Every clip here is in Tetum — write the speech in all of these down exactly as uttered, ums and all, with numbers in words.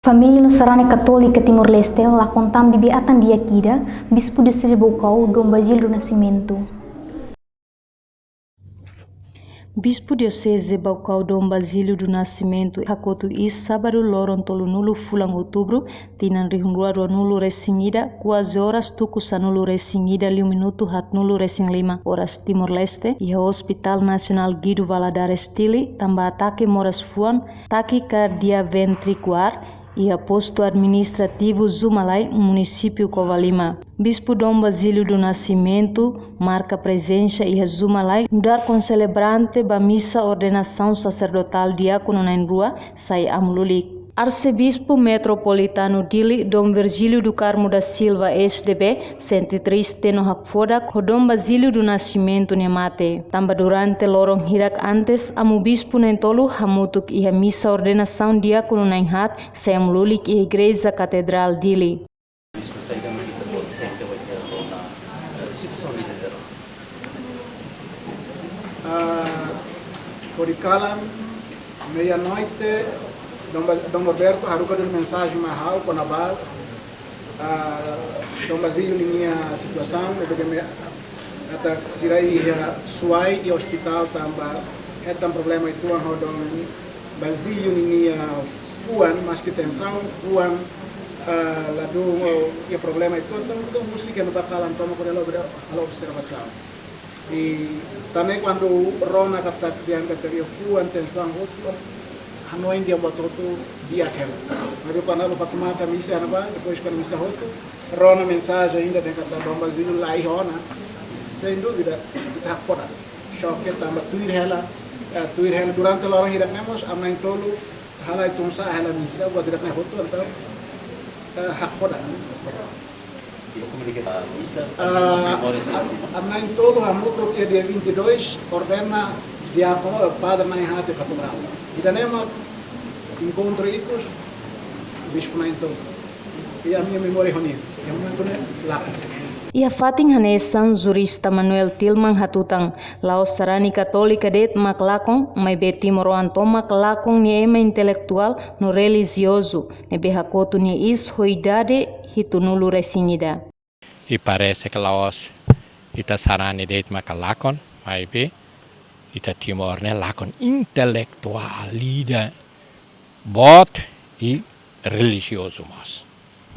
Família no sarani Katólika Timor-Leste lakon tan bibi-atan di'ak ida Bispu Dioseze Baucau, Dom Basílio do Nascimento. Bispu Dioseze Baucau Dom Basílio do Nascimento hakotu iis sábadu loron tolunulu fulan outubru, tinan rihun rua ruanulu resin ida, kuaze oras tuku sanulu resin ida liu minutu haatnulu resin lima oras Timor-Leste, iha Hospital Nasionál Guido Valadares Dili, tanba atake moras fuan, taquicardiaventricular, iha postu administrativu Zumalai, munisípiu Covalima. Bispu Dom Basílio do Nascimento marka prezensa iha Zumalai, nu'udar konselebrante ba misa ordenasaun saserdotál diákonu na'in-rua sai amu lulik. Arsebispu Metropolitanu Dili, Dom Virgílio do Carmo da Silva, S D B, sente triste no hakfodak ho Dom Basílio do Nascimento nia mate. Tanba durante loron hirak antes, amu bispu na'in-tolu hamutuk iha misa ordenasaun diákonu na'in-haat sai amu lulik iha Igreja Katedrál Dili. Ah, hodi kalan, meia-noite, Dom Ba-, Dom Norberto haruka duni mensajen mai ha'u kona-ba, ah, Dom Basílio ninia situasaun, ne'ebé ke me-, ata sira iha Suai iha ospitál tanba hetan problema uitoan ho Dom Basílio ninia fuan, maski tensaun, fuan, ah, ladún, oh, iha problema uitoan, entaun, entaun husik iha ne'ebá kalan tomak hodi halo, halo observasaun. I tan ne'e kuandu rona katak dehan katak iha fuan, tensaun hotu, hanoin dehan buat hotu di'ak hela. Maibé kuandu ha'u bá Fatumata misa iha ne'ebá, depois kuandu misa hotu, rona mensajen ida dehan katak Dom Basílio la iha ona. Sem dúvida, ita hakfodak. Xoke tanba tuir hela, eh, tuir hela durante loron hirak ne'e mós, ami na'in-tolu halai tun sa'e hela misa, buat hirak ne'e hotu, entaun, eh, hakfodak. Ah, a-, ami na'in-tolu hamutuk iha dia vinte e dois, ordena diákonu, eh, padre na'in-haat iha Fatumata. Ida-ne'e mak enkontru ikus, bispu na'in-tolu. Iha ami-nia memória ho nia, iha momentu ne'e lakon. Iha fatin hanesan, jurista Manuel Tilman hatutan, la'ós sarani Katólika de'it mak lakon, maibé timoroan tomak lakon nia ema intelektuál no relijiozu, ne'ebé hakotu nia iis ho idade hitunulu resin ida. I parese ke la'ós ita sarani de'it maka lakon, maibé ita Timor ne'e lakon intelektuál ida boot i relijiozu mós.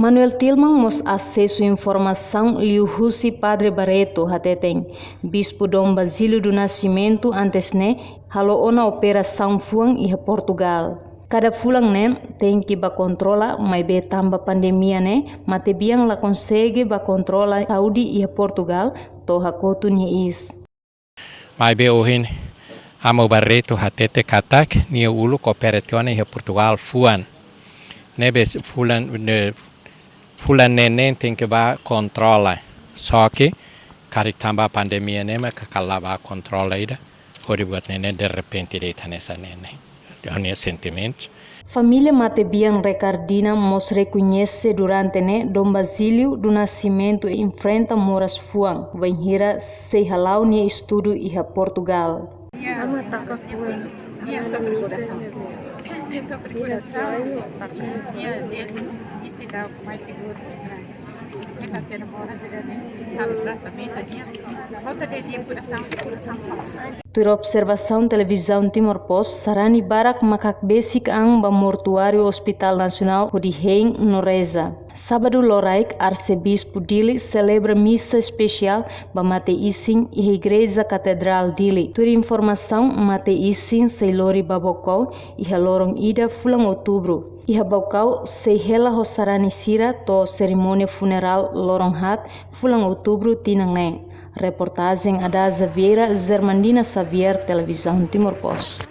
Manuel Tilman mós asesu informasaun liuhusi Padre Barreto hateten, Bispu Dom Basílio do Nascimento antes ne'e halo ona operasaun fuan iha Portugal. Kada fulan neen tenke bá kontrola, maibé tanba pandemia ne'e matebian la konsege bá kontrola saúde iha Portugal, to'o hakotu nia iis. Maibé ohin amu Barreto hatete katak nia uluk opera tiha ona iha Portugal fuan. Ne'ebé fulan, ne, fulan neen neen tenke bá kontrola. Só ke karik tanba pandemia ne'e mak kala bá kontrola ida. Hodi buat ne'e ne'e derrepente de'it hanesan ne'e ne'e. Ha'u-nia sentimentu. Família matebian Ricardina mós rekoñese durante ne'e Dom Basílio do Nascimento enfrenta moras fuan, bainhira sei hala'o nia estudu iha Portugal. Nia, nia sofre kurasaun. Nia sofre kurasaun. Nia, nia, nia se dá mais de dor. Tuir observasaun Televizaun Timor Post, sarani barak mak hakbesik an ba mortuáriu Hospital Nasionál hodi hein no reza. Sábadu loraik, Arsebispu Dili selebra misa espesiál ba mate-isin iha Igreja Katedrál Dili. Tuir informasaun, mate-isin sei lori ba Baucau iha loron ida fulan outubru. Iha Baucau sei hela ho sarani sira to'o serimónia funerál loron haat fulan outubru tinan ne'e. Reportajen Adaza Vieira, Germandina Xavier, Televizaun Timor Post.